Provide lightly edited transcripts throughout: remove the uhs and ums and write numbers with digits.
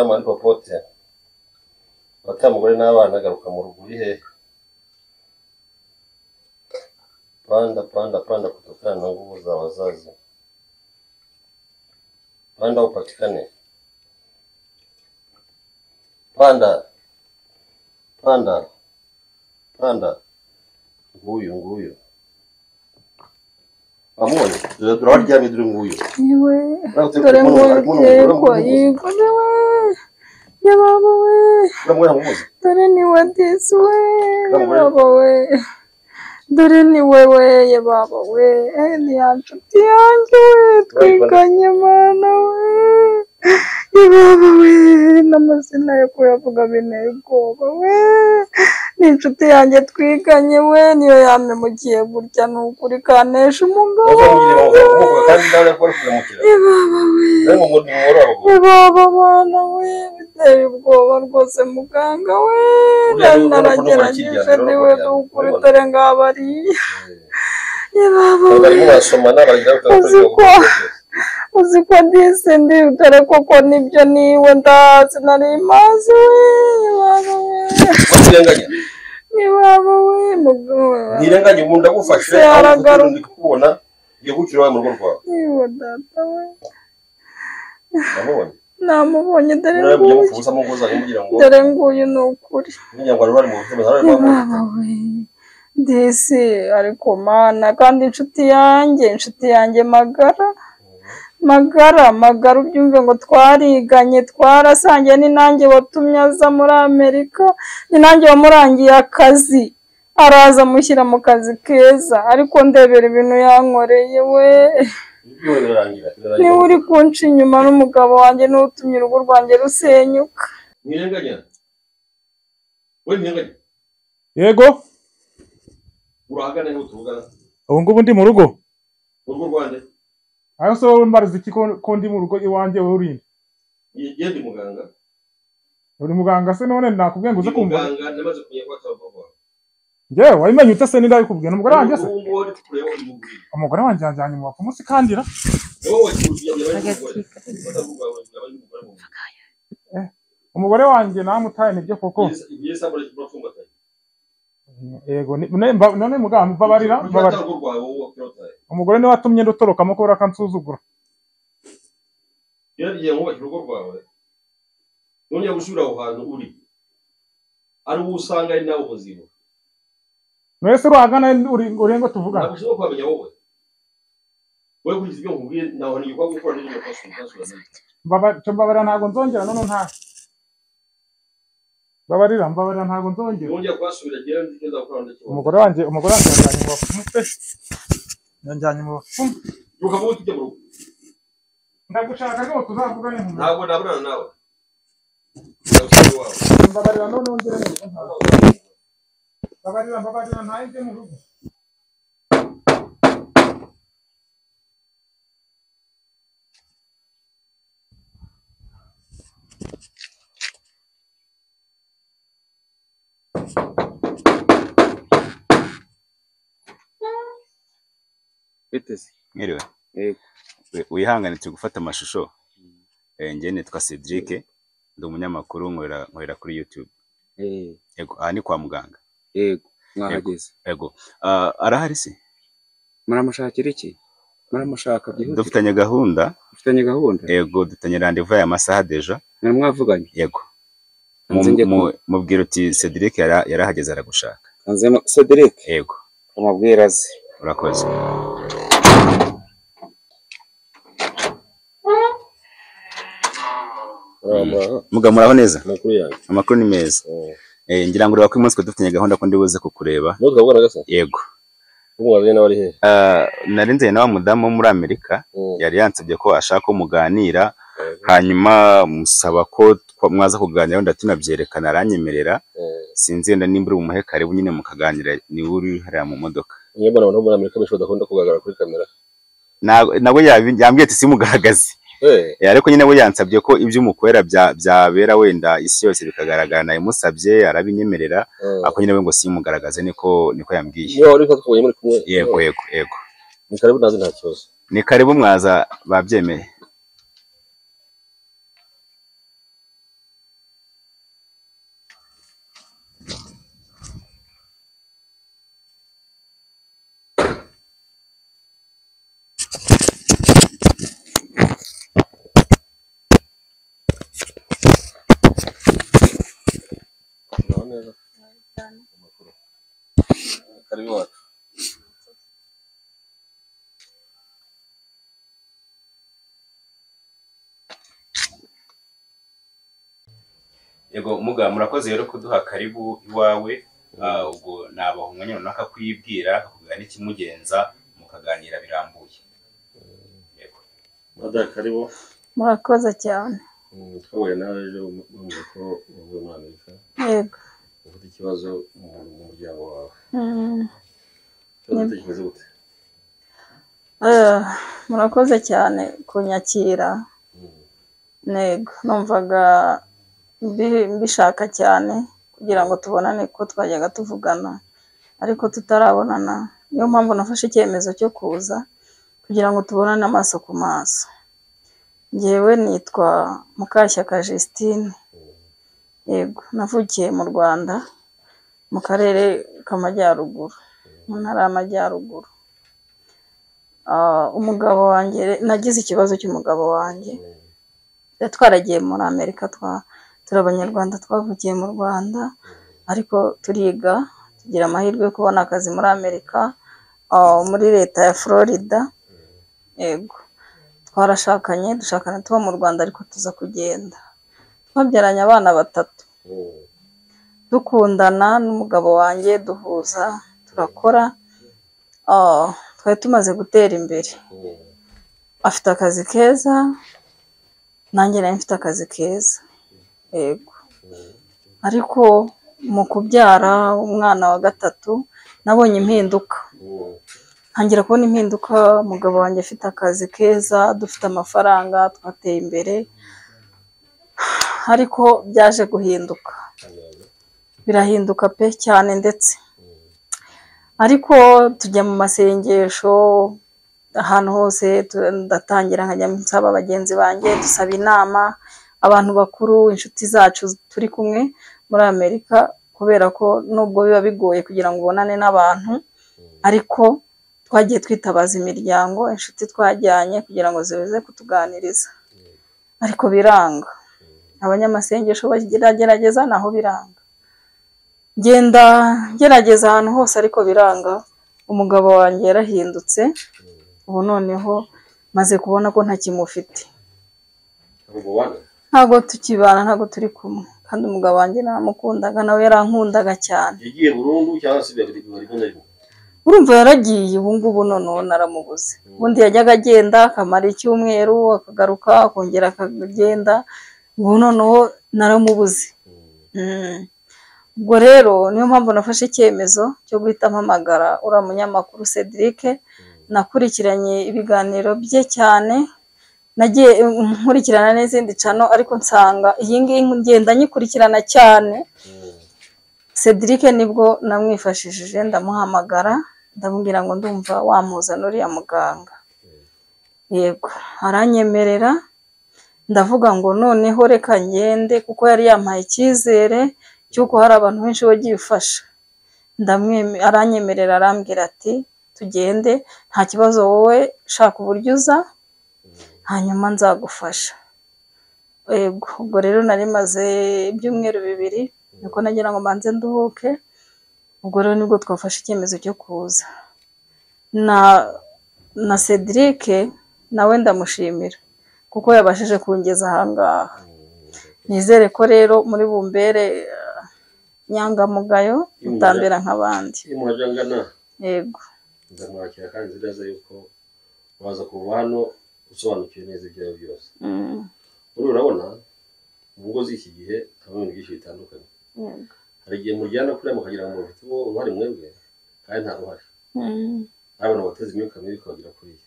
Mahali popote wata umugore n'abana, garuka mu rugo. Uri hehe? Panda panda panda kutokana na nguvu za wazazi. Panda upatikane. Panda panda panda. Nguyu nguyu. Amubonye? Dore aho aryamye, dore nguyu. Iwe, dore nguyu, yego yego we, yababa we, Uramubona muzi? Dore ni we disi we, Uramubona? Yababa we, dore ni we we, yababa we, eh, ni ya nshuti yanjye we, twiganye mana we, yababa we, n'amazina yo kuyavuga binteye ubwoba we, ni inshuti yanjye twiganye we, niyo yampemukiye gutya, ni ukuri kanesha umugabo Uzamugire wanjye umuvuga we, kandi nawe ko ari kuramukira. Yababa we. Nawe ngo ni umugore w'abagore. Baba bana we, biteye ubwoba rwose muganga we. Uriya ni urabona ko nari n'ubu naragerageje arakiryamye, urabona ko niwe aryamye. ni ukuri Urabibona? dore ngaba ariya. Yababa we, Barimo barasomana baragira uzi ko uzi ko disi ndi dore koko nibyo niwe ndazi nari mazi we, yababa we, Ntirenganya. yababa we muganga. Ntirenganya, ubu ndagufashe Se aho aragaruka. ndi kukubona ngiye gukira iwawe mu rugo rwawe. Yewe data we. Namubonye. Namubonye dore Nawe mujya nguyu. mupfa ubusa muguzanye mugira ngo Dore nguyu ni ukuri. mugira ngo bari mu buzima bari mu Yababa we, disi ariko mana, kandi inshuti yanjye, inshuti yanjye magara magara magara, ubyumve ngo twariganye, twarasangiye, ni nanjye watumye aza muri Amerika, ni nanjye wamurangiye akazi, araza amushyira mu kazi keza, ariko ndebera ibintu yankoreye we. Ibyo birarangira. Niwe uri kunca inyuma n'umugabo wanjye, niwe utumye urugo rwanjye rusenyuka. Ntirenganya. We ntirenganya. Yego. Urahagana niho tuvugana. Ubu ngubu ndi mu rugo. Mu rugo rwande. Aho se wowe mbariza iki ko ndi mu rugo iwanjye, wowe uri nde? Ngiye ndi muganga. Uri muganga se? None nakubwiye ngo uze Ndi kumva. muganga, namaze kumenya ko atari urugo rwawe. Njyewe wabimenye ute se? Ninde wabikubwiye? Ni umugore wanjye se? Ubu ngubu ndi kureba uri mu buriri. Umugore wanjye yanjyanye mu bapfumu se kandira. Ni wowe wagiye yabaye umugore. Atari urugo rwawe, yabaye umugore mu buriri. Umugore wanjye namutaye nibyo koko. Igihe sabura kirapfumbatanye. Yego, none muganga mbabarira, Kuki mbabarira. atari urugo rwawe wowe wakirataye? Umugore niwe watumye ndutorokamo kubera ko ansuzugura. Iyo nagiye nkubakira urugo rwawe, nongera gusubira aho hantu uri, ari wowe usanga ari nawe ubuzima. None se urahagana uri uri ngo tuvugane? Ntabwo ushobora kuhamenya wowe. Wowe kurikiza ibyo nkubwiye, ntaho nigikwa gukora n'ibyo kwasura kwasura. Cyo mbabarira, ntabwo nzongera none nta. Mbabarira, mbabarira, ntabwo nzongera. Nongera kuhasubira ngewe nzi icyo nzakora ndakibona. Umugore wanjye yanjyanye mu bapfumu pe. Yanjyanye mu bapfumu. Ukavuga uti ujya mu rugo. Ndagushaka ngo tuzavugane mu Ntabwo nabonana nawe. Nzagusubira iwawe. Mbabarira none wongere mu rugo ntawe. Mbabarira, mbabarira, ntaye njye mu rugo. Biteze. Mwiriwe. Yego. Wihangane turi gufata amashusho. Njye nitwa Cedric, ndi umunyamakuru nkorera kuri YouTube. Yego, aha ni kwa muganga? Yego, mwahageze. Yego. Ah, arahari se? Muramushakira iki? Muramushaka byihutirwa? Dufitanye gahunda. Mufitanye gahunda? Yego, dufitanye rendez-vous aya masaha déjà. Mwari mwavuganye? Yego. Kanze njye Mubwira uti Cedric yarahageze aragushaka. Kanze Cedric. Yego. Umubwira aze. Urakoze. Muraho. Muga muraho neza? Amakuru yanjye. Amakuru ni meza. Ngira ngo ureba ko uyu munsi twari dufitanye gahunda ko ndi buze kukureba. N'ubu twavugana gasa? Yego. Umwazanye nawe ari hehe? Ah, nari nzanye na wa mudamu wo muri Amerika, yari yansabye ko ashaka ko muganira, hanyuma musaba ko mwaza kuganira wenda tunabyerekana, aranyemerera. Sinzi wenda nimba uri bumuhe karibu nyine mukaganira, niwe uri hariya mu modoka. Niyo mbona abantu bo muri Amerika benshi badakunda kugaragara kuri kamera. Nawe yambwiye ati simugaragaze. Ariko nyine we yansabye ko ibyo umukorera byabera wenda isi yose bikagaragara, nabimusabye arabinyemerera, ariko nyine we ngo simugaragaze, niko yambwiye. Niba wari twakubonye muri kumwe. Yego, yego, yego. Ni karibu naze nta kibazo. Ni karibu mwaza babyemeye. Neza amakuru. Karibu iwacu. Yego muga, murakoze rero kuduha karibu iwawe. Ubwo nabaha umwanya runaka kuyibwira, akakubwira n'ikimugenza, mukaganira birambuye. Yego. Mada, karibu. Murakoze cyane. Twahuye nawe ejo bambwira ko wavuye muri Amerika. Yego. Ufite ikibazo mu muryango wawe. Ikibazo ufite kimeze gute? Murakoze cyane kunyakira. Ntego numvaga mbishaka cyane kugira ngo tubonane, kuko twajyaga tuvugana ariko tutarabonana. Niyo mpamvu nafashe icyemezo cyo kuza kugira ngo tubonane amaso ku maso. Njyewe nitwa Mukashyaka Justine. Yego, navukiye mu Rwanda mu karere k'Amajyaruguru, mu ntara y'Amajyaruguru. Umugabo wanjye, nagize ikibazo cy'umugabo wanjye. Twaragiye muri Amerika, turi abanyarwanda twavukiye mu Rwanda, ariko turiga tugira amahirwe yo kubona akazi muri Amerika, muri leta ya Florida. Yego, twarashakanye, dushakana tuba mu Rwanda, ariko tuza kugenda. Twabyaranye abana batatu, dukundana n'umugabo wanjye, duhuza, turakora. Twari tumaze gutera imbere, afite akazi keza, nanjye nari mfite akazi keza. Yego, ariko mu kubyara umwana wa gatatu nabonye impinduka, ntangira kubona impinduka. Umugabo wanjye afite akazi keza, dufite amafaranga, twateye imbere, ariko byaje guhinduka, birahinduka pe cyane ndetse. Ariko tujya mu masengesho ahantu hose, ndatangira nkajya nsaba bagenzi banjye, dusaba inama abantu bakuru, inshuti zacu turi kumwe muri Amerika, kubera ko nubwo biba bigoye kugira ngo ubonane n'abantu, ariko twagiye twitabaza imiryango, inshuti twajyanye kugira ngo zize kutuganiriza, ariko biranga. Abanyamasengesho bagerageza, naho biranga. Ngenda ngerageza ahantu hose ariko biranga. Umugabo wanjye yarahindutse, ubu noneho maze kubona ko ntakimufite. Ntabwo tukibana, ntabwo turi kumwe, kandi umugabo wanjye naramukundaga, nawe yarankundaga cyane. Yagiye burundu cyangwa se rimwe na rimwe? Urumva yaragiye, ubu ngubu noneho naramubuze. Ubundi yajyaga agenda akamara icyumweru, akagaruka, akongera akagenda, ubu noneho naramubuze. Ubwo rero niyo mpamvu nafashe icyemezo cyo guhita mpamagara uriya munyamakuru Cedric. Nakurikiranye ibiganiro bye cyane, nagiye nkurikirana n'izindi cano, ariko nsanga iyi ngiyi ngenda nyikurikirana cyane. Cedric nibwo namwifashishije, ndamuhamagara, ndamubwira ngo ndumva wamuzana uriya muganga. Yego, aranyemerera. Ndavuga ngo noneho reka ngende, kuko yari yampaye icyizere cy'uko hari abantu benshi bagiye ufasha. Aranyemerera, arambwira ati tugende, nta kibazo, wowe shaka uburyo uza, hanyuma nzagufasha. Yego, ubwo rero nari maze ibyumweru bibiri, niko nagira ngo mbanze nduhuke. Ubwo rero nibwo twafashe icyemezo cyo kuza. Na Cedric nawe ndamushimira kuko yabashije kungeza aha ngaha. Nizere ko rero muri bumbere nyangamugayo, mutambera nk'abandi. Iyo umuntu aje angana, Yego, ndamwakira kandi nzi neza yuko waza kuva hano usobanukiwe neza ibyawe byose. Uri urabona mu ngo z'iki gihe habamo ibintu byinshi bitandukanye. Hari igihe muryana kuriya mukagira ngo mufite uruhare mwebwe, kandi nta ruhare. Hari abantu bateza imyuka mibi ikabagira kuriya.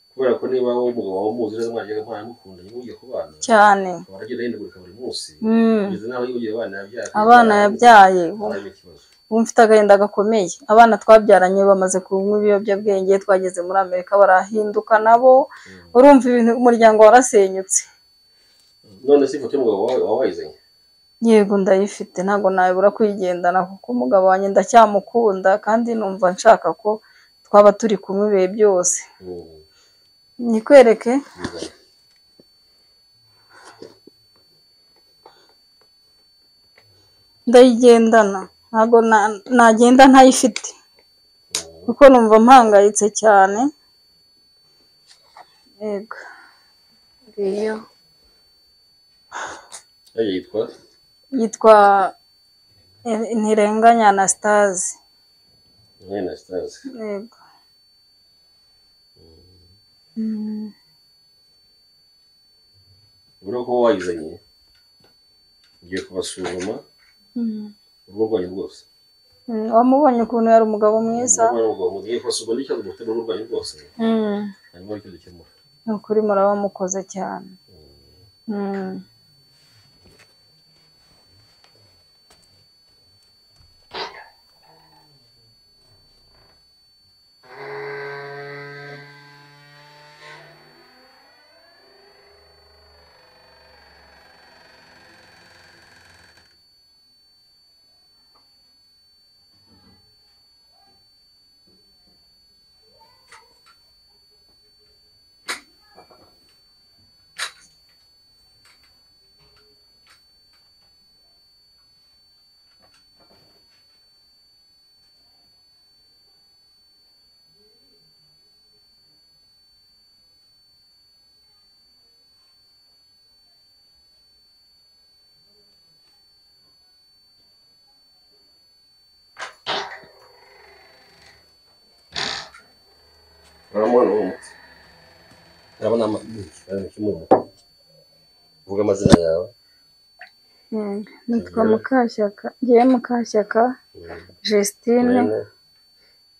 Kubera ko niba wowe umugabo wawe umuzi neza, mwajyaga mwaramukunda, mugiye kubana cyane, akaba aragenda ahindagurika buri munsi, kugeza n'aho yibagiwe abana yabyaye. Abana yabyaye, harimo ikibazo. Ubu mfite agahinda gakomeye. Abana twabyaranye bamaze kunywa ibiyobyabwenge, twageze muri Amerika barahinduka nabo. Urumva ibintu, umuryango warasenyutse. None se ifoto y'umugabo wawe waba wayizanye? Yego, ndayifite, ntabwo nabura kuyigendana, kuko umugabo wanjye ndacyamukunda, kandi numva nshaka ko twaba turi kumwe ibihe byose. Nikwereke. Ndayigendana, ntabwo nagenda ntayifite kuko numva mpangayitse cyane. Yego, ngiyo. Yitwa Ntirenganya Anastase. Yego. Ubona ko wayizanye, ugiye kubasuzuma urugo rwanyu rwose. Wamubonye ukuntu yari umugabo mwiza. Ugiye kubasuzuma n'ikibazo mufite mu rugo rwanyu rwose, hanyuma aricyo dukemura. Ni ukuri muraba mukoze cyane. Uramubona uwo muti, urabona amazi, uvuga amazina yawe. Nitwa Mukashyaka, ngiye Mukashyaka Justine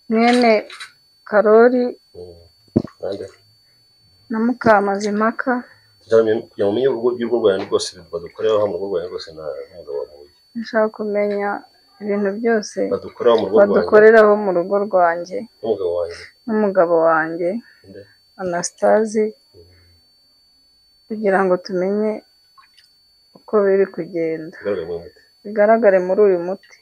mwene Karori na Mukamazimpaka. Kugira ngo umenye urugo rwanyu rwose badukoreraho mu rugo rwanyu rwose n'umugabo wawe. Nshaka kumenya ibintu byose badukoreraho mu rugo rwanjye n'umugabo wanjye Anastase, kugira ngo tumenye uko biri kugenda bigaragare muri uyu muti.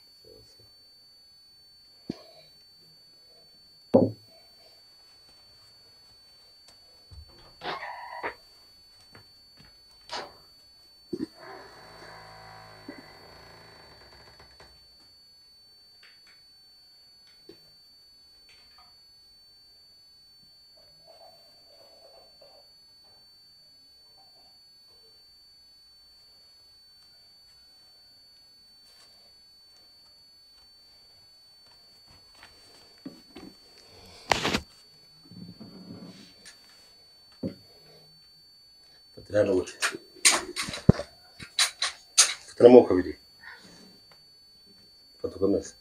Fatira amoko abiri, fata ukomeze.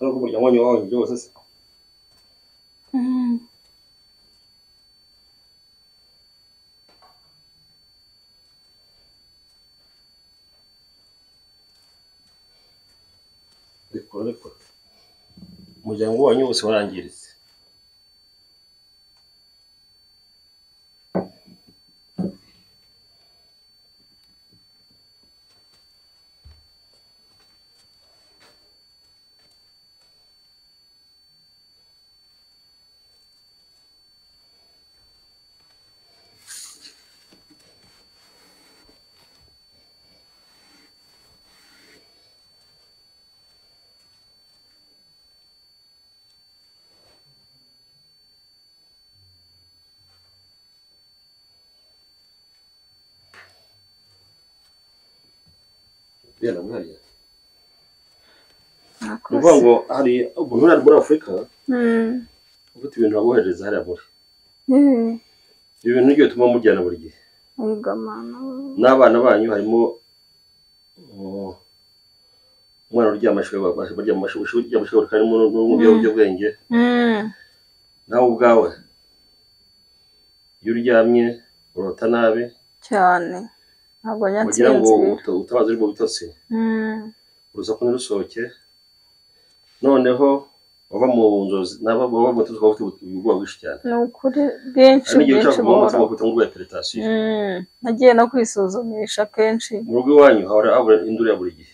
Umuryango wanyu wawe byose se? Rekora umuryango wanyu wose warangiritse. Ni ukuvuga ngo hari umuntu uri muri Afurika ufite ibintu babohereza hariya muri ibi bintu nibyo bituma mujyana buri gihe n'abana banyu. Harimo umwana uryama amashuka harimo n'ubiyobyabwenge. Nawe ubwawe iyo uryamye urota nabi cyane, ntabwo ugira ngo nyansinzira. Utabaza uri mu bitotsi, urusaku ntirusohoke, noneho wava mu nzozi nabo baba mu bitotsi ukaba ufite ubwoba bwinshi cyane. Ni ukuri bwinshi Hari n'igihe bwinshi ushobora kuba buhoraho. umutima nk'urwaye peritasiyo. Nagiye no kwisuzumisha kenshi. Mu rugo iwanyu hahora habura induru ya buri gihe.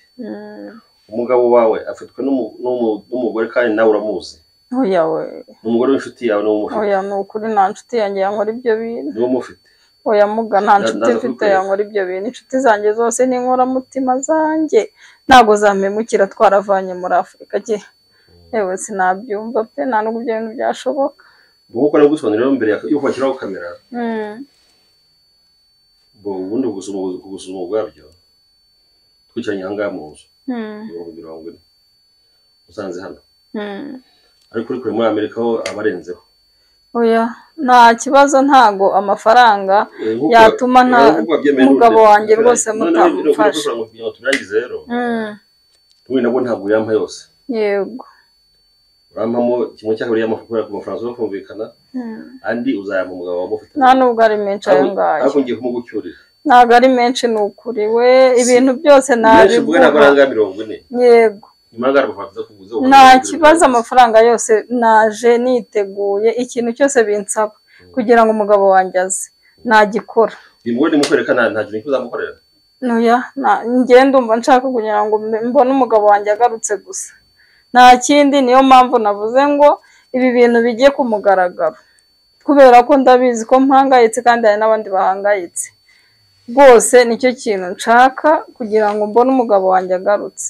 Umugabo wawe afitwe n'umugore kandi nawe uramuzi. Oya we. Ni umugore w'inshuti yawe niwe umufite. Oya, ni ukuri nta nshuti yanjye yankora ibyo bintu. Niwe umufite. Oya muga, nta nshuti Ndaza mfite kubikwereka. yankora ibyo bintu. Inshuti zanjye zose ni inkoramutima zanjye, ntabwo zampemukira, twaravanye muri Afurika ke. Yewe sinabyumva pe, nta nubwo ibyo bintu byashoboka. Nk'uko nari gusobanurira mbere y'uko bashyiraho kamera, ubundi kugusuzuma ubwabyo twicaranye aha ngaha mu nzu 40,000 usanze hano, ariko uri kure muri Amerika ho abarenzeho. Oya nta kibazo, ntago amafaranga yatuma nta umugabo wanjye rwose mutamufasha. Turangize rero, ubundi nabwo ntabwo yampa yose. Yego. Urampamo kimwe cya kabiri y'amafaranga ku mafaranga zo kumvikana, andi uzayampa umugabo wawe mufite. Nta nubwo ari menshi ayo ngayo. Ariko ngiye kumugucyurira. Ntabwo ari menshi, ni ukuri we, ibintu byose nabiguha. Ntabwo ari 40. Yego. Nta kibazo, amafaranga yose naje niteguye, ikintu cyose binsaba kugira ngo umugabo wanjye aze nagikora. Uyu mugore nimukwereka nta kintu uzamukorera? Oya, njye ndumva nshaka kugira ngo mbone umugabo wanjye agarutse gusa, nta kindi. Niyo mpamvu navuze ngo ibi bintu bijye ku mugaragaro, kubera ko ndabizi ko mpangayitse kandi hari n'abandi bahangayitse. Rwose nicyo kintu nshaka kugira ngo mbone umugabo wanjye agarutse.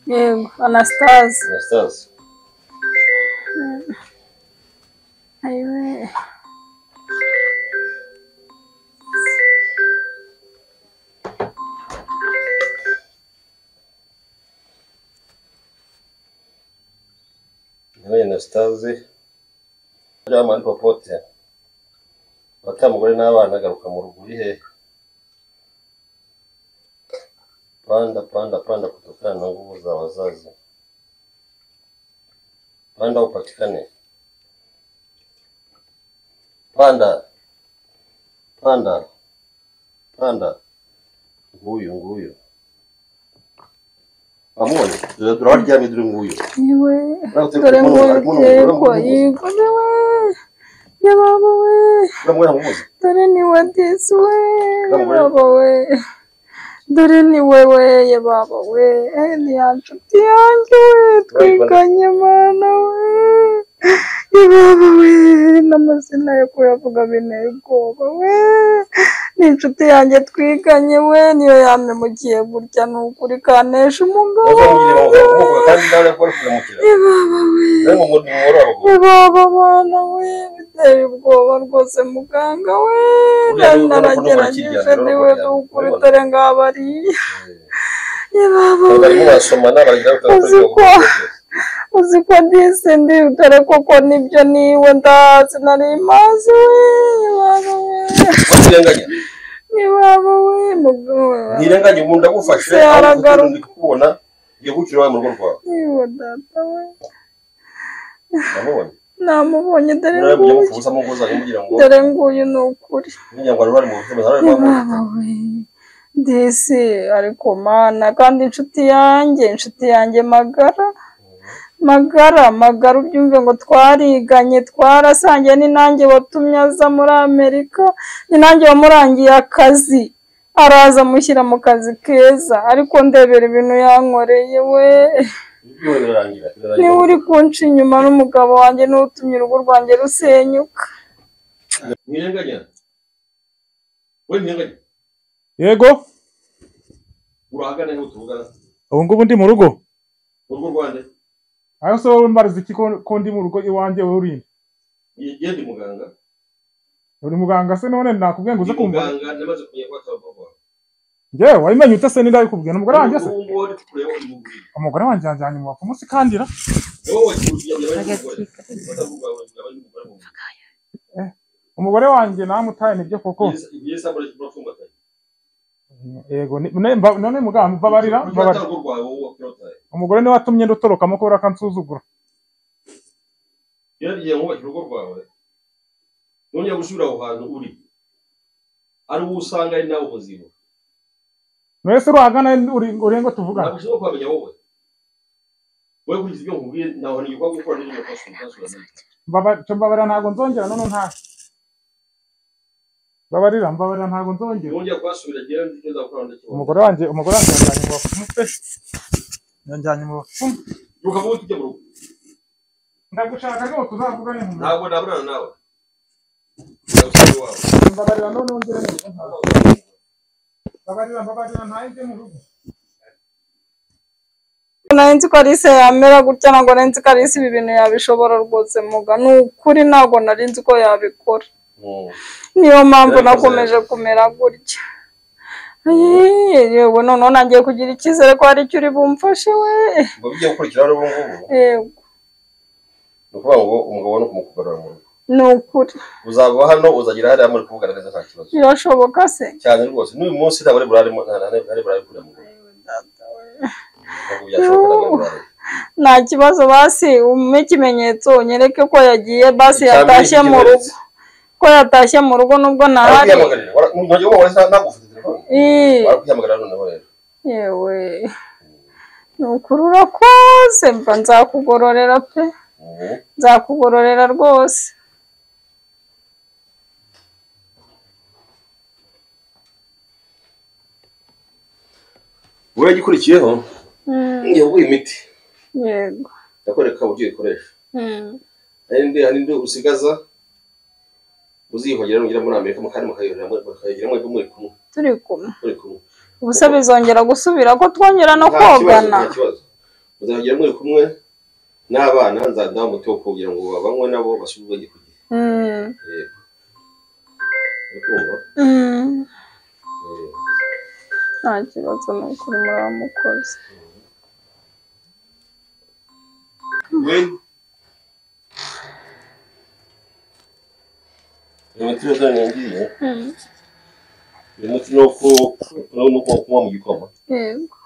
Yego, Anastase. Anastase. Ayiwe. Anastase. Jamani popote. Abatamugore n'abana garuka mu rugo uri hehe? Panda panda panda kutokana na nguvu za wazazi. Panda upatikane. Panda. Panda. Panda. Nguyu nguyu. Amone, dore dore nguyu. Iwe. Dore nguyu. Yego. Yababa we. Dore ni we disi we. Yababa we. Dore ni wewe yababa we, ni ya nshuti yanjye we, twiganye mana we, yababa we, n'amazina yo kuyavuga binteye ubwoba we, ni inshuti yanjye twiganye we, niyo yampemukiye gutya, ni ukuri kanesha umugabo wanjye, yababa we, yababa mana we, biteye ubwoba rwose muganga we, naragerageje niwe ni ukuri dore ngaba ariya, yababa we, uzi ko ndise ndi dore koko nibyo niwe ndazi nari mazi we, yababa we. Ntirenganya. Niba we mugabo. Ntirenganya ubu ndagufashe aho ndi kukubona ngiye gukira iwawe mu rugo rwawe. Niba data we. Namubonye. Namubonye dore nguyu. Dore nguyu ni ukuri. Disi ariko mana kandi inshuti yanjye magara. Magara ubyumve ngo twariganye twarasangiye ni nanjye watumye aza muri Amerika ni nanjye wamurangiye akazi araza amushyira mu kazi keza ariko ndebera ibintu yankoreye we niwe uri kunca inyuma n'umugabo wanjye niwe utumye urugo rwanjye rusenyuka. Yego ubu ngubu ndi mu rugo. Ayo so wowe mbariza iki ko ndi mu rugo iwanjye wowe uri? Ngiye ndi muganga. Uri muganga se none nakubwiye ngo uze kumva? Muganga namaze kumenya ko atari urugo. Ngewe wabimenye ute se ndabikubwiye n'umugore wanjye se? Umugore wanjye yanjyanye mu bapfumu sikandira. Umugore wanjye namutaye nibyo koko. Yego none muganga mbabarira mbabarira. Umugore niwe watumye ndutorokamo kubera akansuzugura. Yaragiye ngo urugo rwawe. Nongeye gusubira aho hantu uri. Ari uwo usanga ari nawe ubuzima. Mwese urahagana uri ngo tuvugane. Ntabwo ushobora kuhamenya wowe. Wowe kuriza ibyo nkubwiye naho ni kwa gukora n'ibyo kwasura. Mbabarira ntabwo nzongera none nta. Mbabarira ntabwo nzongera. Nongeye kwasubira giye ndikeza gukora ndakibona. Umugore wanjye yanjyanye mu bapfumu pe. Yanjyanye mu bapfumu. Ukavuga uti mu rugo. Ndagushaka ngo tuzavugane mu. Ntabwo naburana nawe. Mbabarira none ongera ntabwo. Mbabarira ntaye mu rugo. Nari nzi ko Alice yamera gutya ntabwo nari nzi ko Alice ibi bintu yabishobora rwose muga ni ukuri ntabwo nari nzi ko yabikora. Niyo mpamvu nakomeje kumera gutya. Yewe noneho nangiye kugira icyizere ko hari icyo uri bumfashe we. Ngo bijye gukurikira ubu ngubu. Yego. Ni ukuvuga ngo umugabo no kumukugarura mu rugo. Ni ukuri. Uzava hano uzagira hariya muri kuvugana neza nta kibazo. Birashoboka se? Cyane rwose n'uyu munsi ntabwo ari burare ntari burare kure mu rugo. Nta kibazo basi umpe ikimenyetso unyereke ko yagiye basi yatashye mu rugo. Ko yatashye mu rugo nubwo ntahari. Yewe ni ukuri urakoze mva nzakugororera pe. Nzakugororera rwose. Uragikurikiyeho ngiye kuguha imiti. Yego. Ndakwereka uburyo uyikoresha. Hari indi usigaza uzihogera nugera muri Amerika kandi mukayigira mwebwe muri kumwe. Turi kumwe. Muri kumwe. Ubuse bizongera gusubira ko twongera no kogana. Nta kibazo. Muzagira muri kumwe n'abana nzadaha umuti wo kugira ngo babanywe nabo basubire ubwenge ku gihe. Yego. Urikumva? Nta kibazo ni ukuri muramukoze. Uyu muti rero ngiye. Uyu muti ni uwo kunywa mu gikoma. Yego.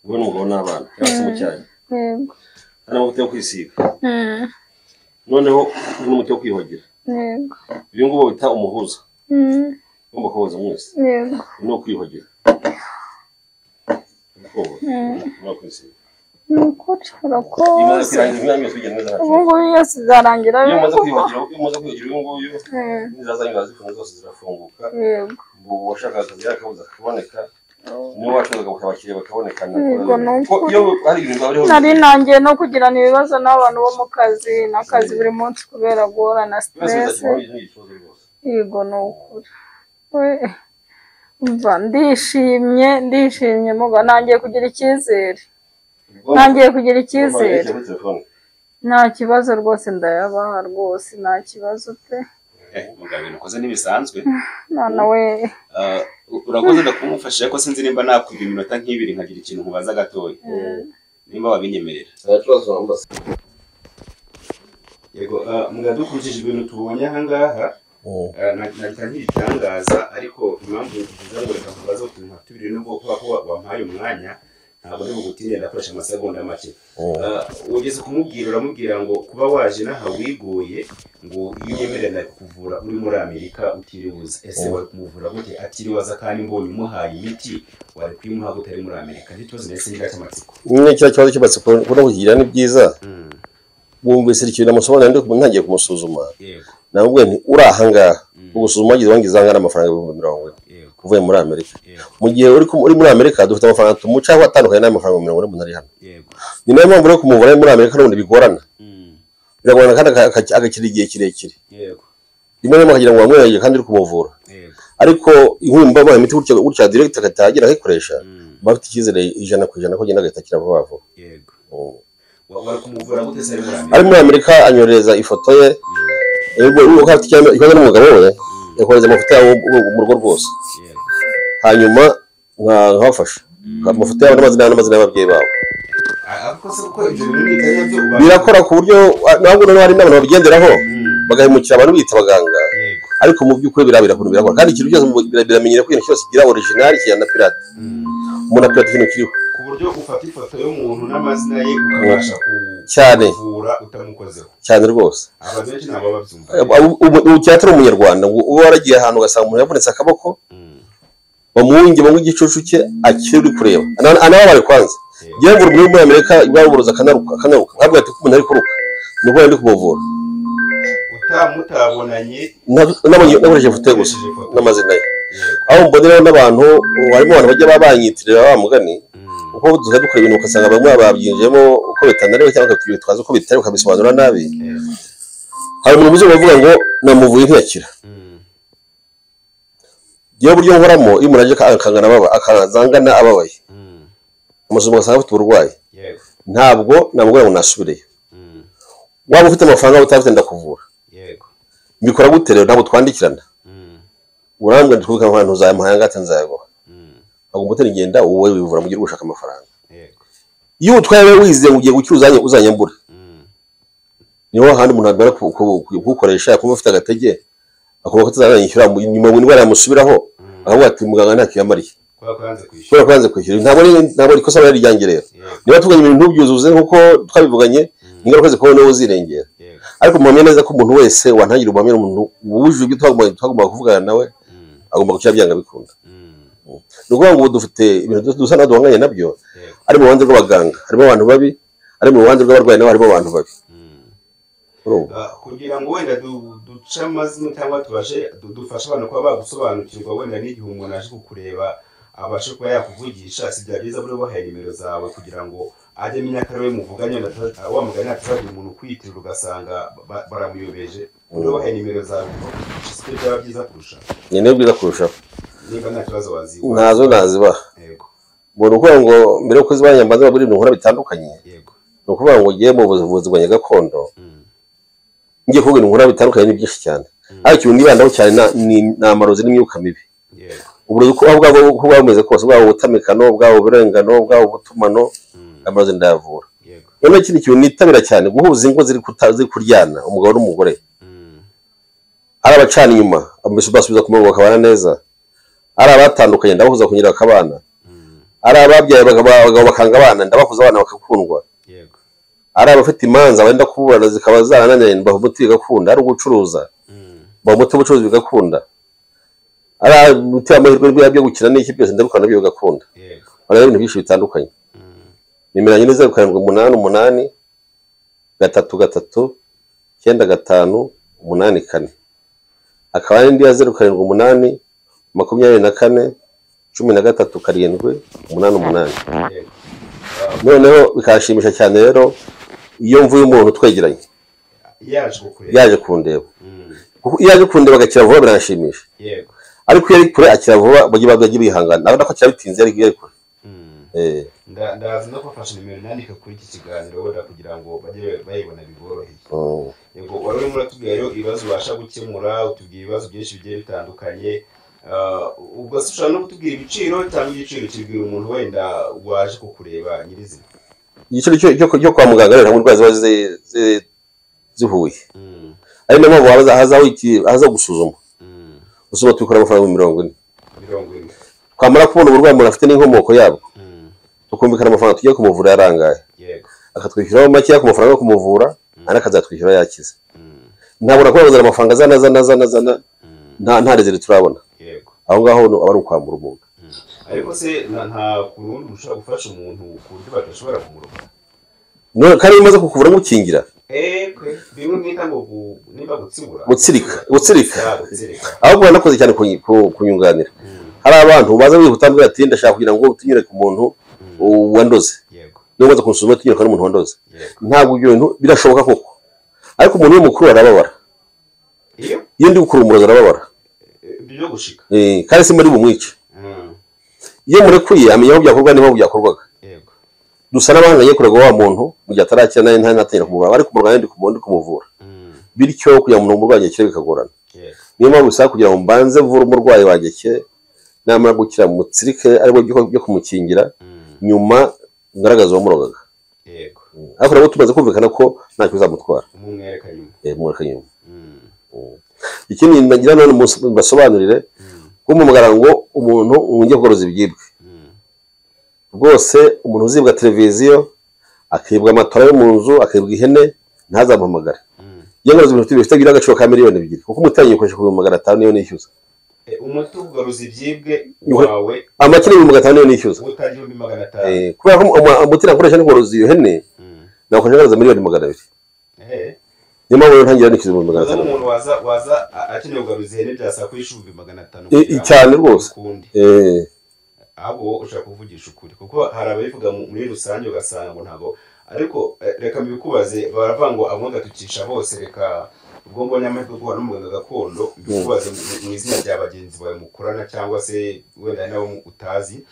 Wowe n'umugabo n'abana cyangwa se mu cyayi. Yego. Hari amavuta yo kwisiga. Noneho n'umuti wo kwiyuhagira. Yego. Uyu nguyu bawita umuhuza. Ugomba kuwoza mwese. Yego. Ni uwo kwiyuhagira. Ni ukuri urakoze. Ubu ngubu yose izarangira. Iyo umaze kwiyuhagira uyu nguyu n'inzira zanyu zifunze zose zirafunguka. Yego. Ubu washakaga akazi yakabuze kakaboneka. Niba washakaga abakiriya bakaboneka. Nari nangiye no kugirana ibibazo n'abantu bo mu kazi n'akazi buri munsi kubera guhora na stress. Yego ni ukuri. Umva ndishimye muga nangiye kugira icyizere. Nangiye kugira icyizere. Nta kibazo rwose ndayabaha rwose nta kibazo pe. Mugabo ibintu ukoze ntibisanzwe. Nana we. Urakoze ndakumufasha ko sinzi nimba nakwiba iminota nk'ibiri nkagira ikintu nkubaza gatoya. Nimba wabinyemerera. Nta kibazo wambaza. Yego, mugabo dukurikije ibintu tubonye aha ngaha. Nahita nkibitangaza, ariko impamvu nziza ngo reka nkubaze utuntu nka tubiri, nubwo kuba ko wampaye umwanya ntabwo ndi bugutinde, ndakoresha amasegonda make. Ugeze kumubwira, uramubwira ngo kuba waje n'aha wiguye, ngo iyo unyemerera kuvura uri muri Amerika utiribuza, ese wari kumuvura gute atiriwaza, kandi mbonye umuhaye imiti wari kuyimuha gute ari muri Amerika? Nicyo kibazo nahise ngira cy'amatsiko. Nyine kiriya kibazo cy'amatsiko no kukigira ni byiza. Wumvise ikintu namusobanurira ntangiye kumusuzuma, nabwo nti uri aha ngaha ugusuzuma wagize wangiza angana amafaranga 40,000 uvuye muri Amerika. Mu gihe uri muri Amerika dufite amafaranga tumuca aho atandukanye n'amafaranga 40 umuntu ari hano. Ni nayo mpamvu rero kumuvura muri Amerika n'ubundi bigorana, biragorana kandi agakira igihe kirekire, rimwe na rimwe akagira ngo wamwegereye kandi uri kumuvura. Ariko inkumba bamuha imiti gutya direct agahita akayikoresha, bafite icyizere 100% ko agenda agahita akira vuba vuba. Ari muri Amerika anyohereza ifoto ye, ikibazo n'umugabo we yakohereza amafoto yabo mu rugo rwose, hanyuma nkabafasha amafoto yabo n'amazina y'ababyeyi babo. Birakora ku buryo ntabwo noneho hari n'abantu babigenderaho bagahemukira abantu bita abaganga, ariko mu by'ukuri birakora kandi ikintu cyose biramenyera ko ikintu cyose kigira original kigira na pirate. Umuntu apirata ikintu kiriho ku buryo ufata ifoto y'umuntu n'amazina ye ukabasha kuvura utamukozeho cyane rwose. Abantu benshi ntabwo babyumva. Ubu cyatari umunyarwanda ngo uba waragiye ahantu ugasanga umuntu yavunitse akaboko, bamuwunge bamwe igicucu cye akiri uri kureba anababare kwanza. Ngiye ngo muri Amerika baburuza akanaruka ntabwo ati ko umuntu ari kuruka ni uko ndi kumuvura. Utamutabonanye nakoresheje ifoto ye gusa n'amazina ye. Aho mboneraho n'abantu harimo abantu bajya babanyitirira wa mugani, uko dusigaye dukora ibintu ugasanga bamwe babyinjiyemo uko bitanariwe cyangwa bakatwitwaza uko bitari bakabisobanura nabi. Hari umuntu uzi bavuga ngo namuvuye ntiyakira. Ngewe uburyo nkoramo iyo umuntu aje akangana akazangana ababaye, amusuzuma ugasanga afite uburwayi, ntabwo namubwira ngo nasubireyo. Waba ufite amafaranga utafite ndakuvura. Mbikora gute rero? Ntabwo twandikirana, urambwira ndikubika amafaranga ntuzayamuha ngate nzayaguha. Agomba gutera ingenda wowe wivura mu gihe uri gushaka amafaranga. Iyo utwaye wizeye ngo ugiye gukira uzanyambura, niho handi umuntu agomba kuwukoresha akumva afite agatege, akumva ko atazanyishyura nyuma ngo indwara yamusubiraho akavuga ati muganga ntacyo yamariye kubera ko yanze kwishyura. Ntabwo ikosa ari iryanjye rero. Niba tuvuganye ibintu ntubyuzuze nk'uko twabivuganye, ingaruka zikubaho niwe uzirengera. Ariko muhamya neza ko umuntu wese wantangira ubuhamya, umuntu wujuje ibyo twagombaga kuvugana nawe agomba gukira byanga bikunda. Ni ukuvuga ngo ubu dufite ibintu dusa n'aho duhanganye nabyo, ari mu ruhande rw'abaganga harimo abantu babi, ari mu ruhande rw'abarwayi nabo harimo abantu babi. Kugira ngo wenda duce amazina cyangwa tubashe dufashe abantu kuba bagusobanukirwa, wenda n'igihe umuntu aje kukureba abashe kuba yakuvugisha, si bya byiza buri wahaye nimero zawe kugira ngo ajye amenya ko ari we muvuganye, wa mugani hatazagira umuntu ukwiyitirira ugasanga baramuyobeje. Buri wahaye nimero zawe si byo byaba byiza kurusha? Ni nibyo byiza kurushaho. Niba nta kibazo wazibaha. Ntazo nazibaha. Mbona ukuvuga ngo mbere yo kuzibaha mbanza babwire ibintu nkora bitandukanye. Ni ukuvuga ngo ugiye mu buvuzi bwa gakondo, ngiye kuvuga ibintu nkora bitandukanye ni byinshi cyane, ariko ikintu nibandaho cyane ni amarozi n'imyuka mibi. Uburozi uko bwaba bumeze kose, bwaba ubutamikano, bwaba uburengano, bwaba ubutumano, amarozi ndayavura. Noneho ikindi kintu nitabira cyane, guhuza ingo ziri kuryana, umugabo n'umugore, ari abacana inyuma basubiza ku murongo bakabana neza, ari abatandukanye ndabahuza kugira bakabana, ari ababyaye abagabo bakanga abana ndabahuza abana bakakundwa, ari abafite imanza benda kuburana zikaba zarananiranye baha umuti bigakunda, ari ugucuruza baha umuti w'ubucuruzi bigakunda, ari umuti w'amahirwe byo gukina n'iki byose ndabikora nabyo bigakunda. Hari ibintu byinshi bitandukanye. Nimero yanjye ni 0 7 8 8 3 3 9 5 8 4. Akaba n'indi ya 0 7 8 24 13 7 8 8. Noneho bikashimisha cyane rero iyo mvuye umuntu twegeranye yaje kundeba, kuko iyo yaje kundeba agakira vuba biranshimisha. Ariko iyo ari kure akira vuba bajye bihangana, nabona ko akira bitinze ariko iyo ari kure. Ndaza no kubafasha nimero nandika kuri iki kiganiro wenda kugira ngo bajye bayibona biboroheye. Yego, wari urimo uratubwira rero ibibazo ubasha gukemura, utubwira ibibazo byinshi bigiye bitandukanye. Ubwo se ushobora no kutubwira ibiciro cyangwa igiciro kibwira umuntu wenda waje kukureba nyirizina? Igiciro cyo kwa muganga rero ntabwo indwara ziba zihuye. Ari nayo mpamvu haza gusuzuma. Gusuzuma tubikora amafaranga 40. Twamara kubona uburwayi umuntu afite n'inkomoko yabwo, tukumvikana amafaranga tugiye kumuvura yarangaye. Akatwishyuraho makeya ku mafaranga yo kumuvura, andi akazatwishyura yakize. Ntabona ko bazana amafaranga azana nta rezeri turabona. Aho ngaho aba ari ukwambura umuntu. Ariko se nta kuntu ushobora gufasha umuntu ku buryo badashobora kumuroga? None kandi umaze kukuvura ngukingira. Bimwe mwita ngo niba gutsibura. Gutsirika. Ahubwo nakoze cyane kunyunganira. Hari abantu baza bihuta mbwira ati ndashaka kugira ngo tunyure ku muntu wandoze. Niba umaze kunsuzuma tunyure ku muntu wandoze. Ntabwo ibyo bintu birashoboka koko. Ariko umuntu w'umukuru arababara. Iyo ndi gukura umurozi arababara. Byo gushika. Kandi si muri bumwice. Iyo murekuye amenya aho byakorwa niho byakorwaga. Dusa n'abahanganye kurega wa muntu mu gihe atarakira nawe ntatangira kumuvura, ariko umurwayi ndi kumuvura. Bityo kugira ngo umurwayi akire bikagorana. Niyo mpamvu bisaba kugira ngo mbanze mvure umurwayi wanjye akire, namara gukira mutsirike aribwo byo kumukingira, nyuma ngaragaza uwamurogaga. Ariko nabwo tumaze kumvikana ko ntacyo bizamutwara. Umwereka nyuma. Ikindi nagira none mbasobanurire, kumpamagara ngo umuntu wongeye kugoroza ibyibwe. Rwose umuntu uzibwa televiziyo, akibwa amatora yo mu nzu, akibwa ihene, ntazampamagare. Iyo ngoroza ibintu bifite agaciro ka 2,000,000 kuko umutanyi ukoresha 500,000 niyo nishyuza. Umuti ugaruza ibyibwe wawe amakire 500,000 niyo nishyuza. Utagira 500,000. Kubera ko umuti nakoresha ngoroza iyo hene, nakoresha ngoroza 200,000,000. Niyo mpamvu ntangira nishyuza 500,000. Umuntu waza akeneye kugaruza ihene byasaba kwishyura 500,000. Cyane rwose. Abo ushaka kuvugisha ukuri kuko hari ababivuga muri rusange ugasanga ngo ntago, ariko reka mbikubaze, baravuga ngo abo gatukisha bose, reka ubwo mbonye amahirwe guhura n'umuganga gakondo mbikubaze mu izina rya bagenzi bawe mukorana cyangwa se wenda nabo utazi.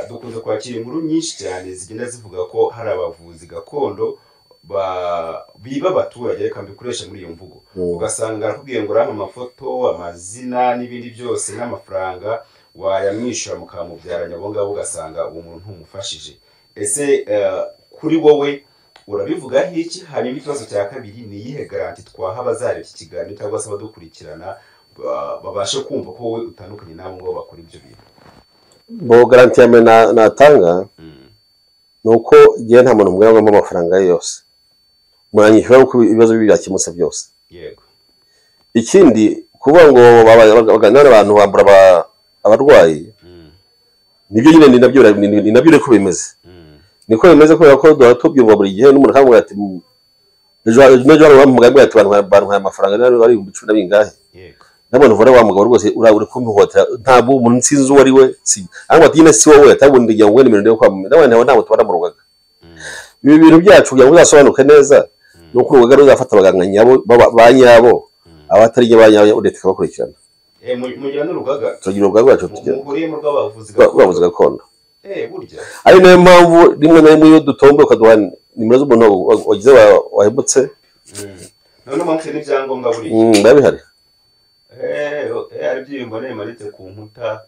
Dukunze kwakira inkuru nyinshi cyane zigenda zivuga ko hari abavuzi gakondo biba abaturage, reka mbikoreshe muri iyo mvugo, ugasanga arakubwiye ngo urampa amafoto, amazina n'ibindi byose n'amafaranga wayamwishyura mukamubyaranya abo ngabo, ugasanga uwo muntu ntumufashije. Ese kuri wowe urabivugaho iki? Hanyuma ikibazo cya kabiri ni iyihe garanti twaha abazareba iki kiganiro cyangwa se abadukurikirana babashe kumva ko wowe utandukanye n'abo ngabo bakora ibyo bintu? Bo garanti ya mbere natanga ni uko igihe nta muntu mbwira ngo ampe amafaranga ye yose, muranyishyura kuko ibibazo byakemutse byose. Yego. Ikindi kuvuga ngo baganira abantu bambura abarwayi, nibyo nyine ni nabyo niko bimeze. Niko bimeze kubera ko duhora tubyumva buri gihe n'umuntu akambwira ati ejo baramubwira ati bantwaye amafaranga ari 10,000 bingahe. Yego. Nabona uvura wa mugabo rwose uri kumuhotera, ntabwo umuntu nsinzi uwo ari we, ariko ati nyine si wowe, atabundi ngira ngo nimero yo kwa nawe ntabwo tubara mu rugaga. Ibi bintu byacu kugira ngo bizasobanuke neza ni uko urugaga ruzafata abaganga nyabo ba nyabo, abatari ba nyabo leta ikabakurikirana. Mugira n'urugaga? Tugira urugaga rwacu, tugira muhuriyemo rw'abavuzi gakondo. Burya ari nayo mpamvu rimwe na rimwe iyo dutomboye ukaduha nimero z'umuntu wagize wahemutse. None mpamvu n'ibyangombwa buriya biba bihari. Ari byiyumvo bimanitse ku nkuta,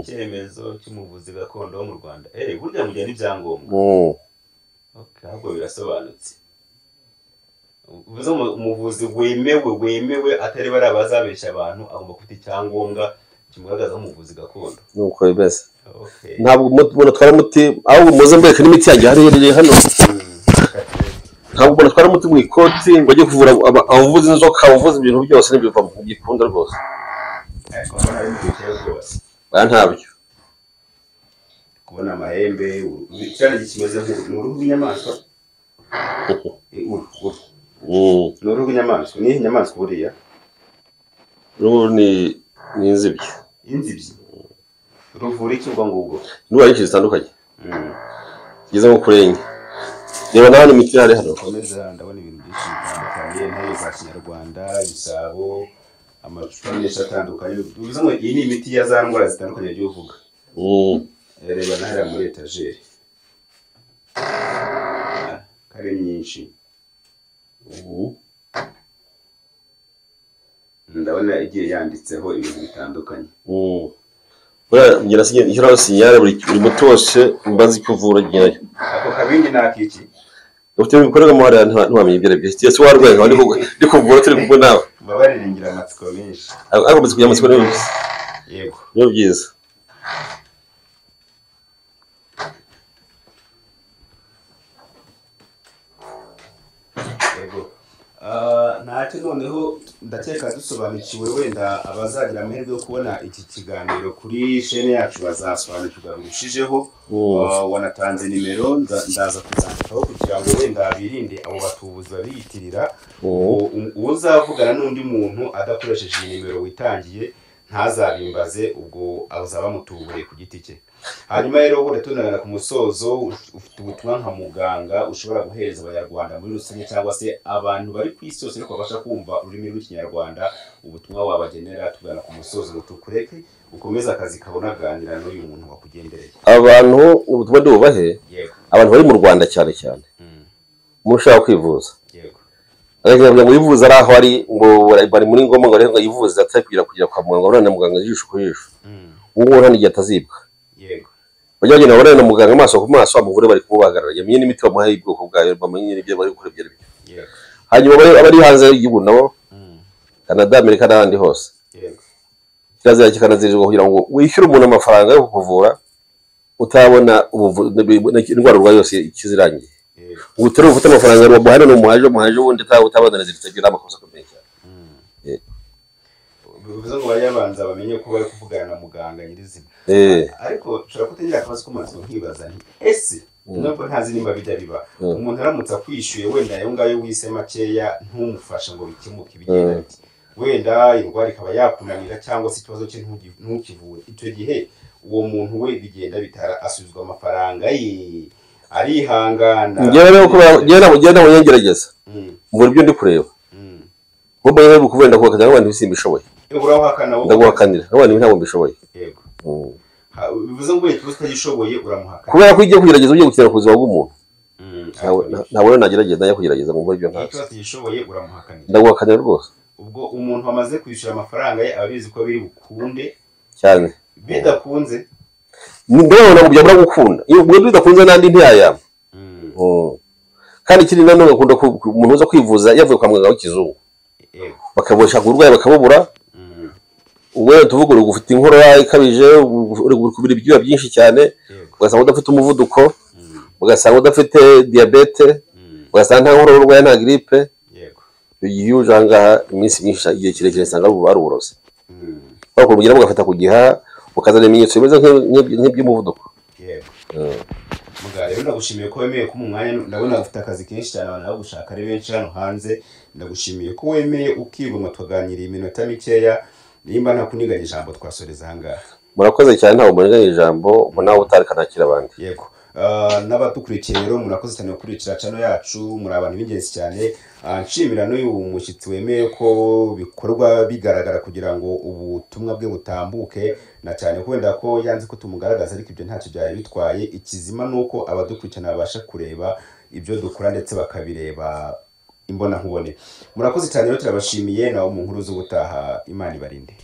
icyemezo cy'umuvuzi gakondo wo mu Rwanda. Burya mugira n'ibyangombwa. Ahubwo birasobanutse. Uvuze umuvuzi wemewe atari bari abazabesha abantu, agomba kufite icyangombwa kimugaragaza nk'umuvuzi gakondo. Nuko bimeze. Ntabwo umuntu atwara umuti, ahubwo muze mbereke n'imiti yanjye hariya hano. Ntabwo umuntu atwara umuti mu ikoti ngo ajye kuvura abavuza inzoka, abavuza ibintu byose nibyo biva mu gikunda rwose. Ntabyo. Kubona amahembe, cyane kimeze nk'uruhu rw'inyamaswa. Ni uruhu rw'inyamaswa. Ni inyamaswa buriya? Uruhu ni inzibyi. Inzibyi. Ruvura iki ubwo ngubwo? Indwara nyinshi zitandukanye. Zigeze nko kuri enye. Reba na hano imiti ihari hano. Komeza, ndabona ibintu byinshi bitandukanye, intebe za kinyarwanda, ibisabo, amacupa menshi atandukanye. Bivuze ngo iyi ni imiti ya za ndwara zitandukanye yagiye uvuga. Reba na hariya muri etajeri. Kari myinshi. Ndabona igiye yanditseho ibintu bitandukanye. Buriya ngira sinyare buri muti wose mbazi kuvura ngirayo. Ako kabindi ni akiki? Ufite ibikorwa mu hariya ntiwamenya ibyo aribyo. Ese warwaye nkaba ndi kuvura turi kumwe nawe. Mbabarire ngira amatsiko menshi. Ariko kugira amatsiko ni byiza. Yego. Ni byiza. Yego. Ntacyo noneho ndakeka dusobanukiwe, wenda abazagira amahirwe yo kubona iki kiganiro kuri shene yacu bazasobanukirwa birushijeho. Wanatanze nimero, ndaza kuzandikaho kugira ngo wenda birinde abo batubuzi babiyitirira. Uzavugana n'undi muntu adakoresheje iyi nimero witangiye ntazabimbaze, ubwo azaba amutuburiye ku giti cye. Hanyuma rero wenda tunagana ku musozo, ufite ubutumwa nka muganga ushobora guhereza abanyarwanda muri rusange cyangwa se abantu bari ku isi yose ariko babasha kumva ururimi rw'ikinyarwanda, ubutumwa wabagenera tugana ku musozo ngo tukureke ukomeze akazi kabonaganira n'uyu muntu wakugendereye. Abantu ubutumwa ndubahe, abantu bari mu Rwanda cyane cyane mushaka kwivuza, yego, ariko ngo yivuze ari aho ari ngo bari muri ngoma ngo ariko yivuze atari kugira kwa muganga, urana muganga ijisho ku jisho, ubu nta n'igihe atazibwa. Yego, bajya bagenda babonana na muganga amaso ku maso, amuvure bari kumubahagarara, yamenye n'imiti bamuhaye y'ubwoko bwayo, bamenye n'ibyo bari gukora ibyo aribyo. Yego, hanyuma abari hanze y'igihugu nabo, Canada, Amerika n'ahandi hose, yego, kirazira kikanazirizwa kugira ngo wishyure umuntu amafaranga yo kukuvura utabona indwara urwaye yose ikizirangiye. Yego, utari ufite amafaranga bamuhaye n'umuhaje umuhaje ubundi utabona ziritse, ibyo ni amakosa akomeye cyane. Bivuze ngo bajye babanza bamenye ko bari kuvugana na muganga nyirizina. Ariko nshobora kutagira akabazo k'amatsiko nkibaza nti ese nubwo ntazi nimba bijya biba, umuntu aramutse akwishyuye wenda ayo ngayo wise makeya ntumufashe ngo bikemuke bigenda biti, wenda indwara ikaba yakunanira cyangwa se ikibazo cye ntukivure, icyo gihe uwo muntu we bigenda bitara asubizwa amafaranga ye, arihangana? Njyewe ntabwo ngerageza mbura ibyo ndi kureba, kuko mbona bari kuvura ndaguhakanira abantu simbishoboye. Uraguhakana wowe? Ndaguhakanira abantu ntabwo mbishoboye. Yego, bivuze ngo ikibazo utagishoboye uramuhakana. Kubera ko ugiye kugerageza ugiye gukina ku buzima bw'umuntu, ntabwo nagerageza najya kugerageza ngo mbure ibyo ntazi. Ikibazo utagishoboye uramuhakanira. Ndaguhakanira rwose. Ubwo umuntu wamaze kwishyura amafaranga ye aba abizi ko biri bukunde cyane, bidakunze ndabona ngo byabura gukunda, iyo bidakunze n'andi ntiyayama. Kandi ikindi nanone akunda umuntu uza kwivuza yavuye kwa muganga w'ikizungu, bakabushaka uburwayi bakabubura. Ubwo tuvuga uri ufite inkorora ikabije, uri kubira ibyuya byinshi cyane, ugasanga udafite umuvuduko, ugasanga udafite diyabete, ugasanga nta nkorora urwaye, nta gripe. Iyo uje aha ngaha iminsi myinshi igihe kirekire usanga ari uburozi, bakubwira mugafata ku gihaha, ukazana ibimenyetso bimeze nk'iby'umuvuduko. Muganga rero ndagushimiye ko wemeye ko mu mwanya, ndabona ufite akazi kenshi cyane, abantu bagushaka ari benshi hano hanze. Ndagushimiye ko wemeye ukigomwa tukaganira iminota mikeya, nimba nta kuniganya ijambo twasoreza aha ngaha. Murakoze cyane, ntabwo muniganya ijambo, ubona utareka nakira abandi. Yego, n'abadukurikiye rero murakoze cyane gukurikira channel yacu, muri abantu b'ingenzi cyane. Nshimira n'uyu mushyitsi wemeye ko bikorwa bigaragara kugira ngo ubutumwa bwe butambuke, na cyane ko wenda ko yanze ko tumugaragaza, ariko ibyo ntacyo byari bitwaye. Ikizima ni uko abadukurikirana babasha kureba ibyo dukora ndetse bakabireba imbonankubone. Murakoze cyane rero, turabashimiye. Nawe mu nkuru z'ubutaha, Imana ibarinde.